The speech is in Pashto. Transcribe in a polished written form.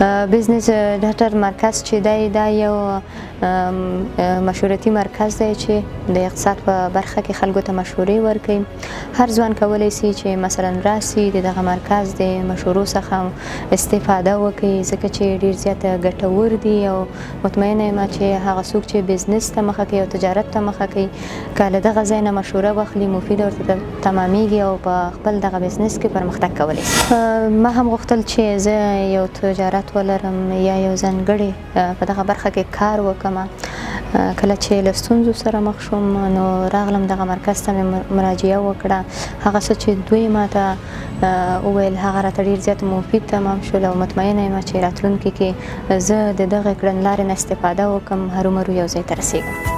بزنس ډاټر مرکز چې دی، دا یو مشورتي مرکز دی چې د اقتصاد په برخه کې خلکو ته مشورې ورکوي. هر ځوان کولی سي چې مثلا راسي، د دغه مرکز د مشورو څخه استفاده وکړي، ځکه چې ډیر زیات ګټور دي او مطمئنه یم چې هغه څوک چې بزنس ته مخه کوي او تجارت ته مخه کوي، که له دغه ځای نه مشوره واخلي، مفید ورته تمامیږي او په خپل دغه بزنس کې پرمختګ کولی سي. ما هم غوښتل چې زه یو تجارت ولرم یا یو ځانګړی په دغه برخه کې کار وکړم. کله چې له ستونزو سره مخ شوم، نو راغلم دغه مرکز ته مې مراجعه وکړه. هغه څه چې دوی ماته وویل، هغه راته ډیر زیات مفید تمام شول او مطمئنه یم چې راتلونکي کې زه د دغه کړنلارې نه استفاده وکړم، هرومرو یو ځای ته رسېږم.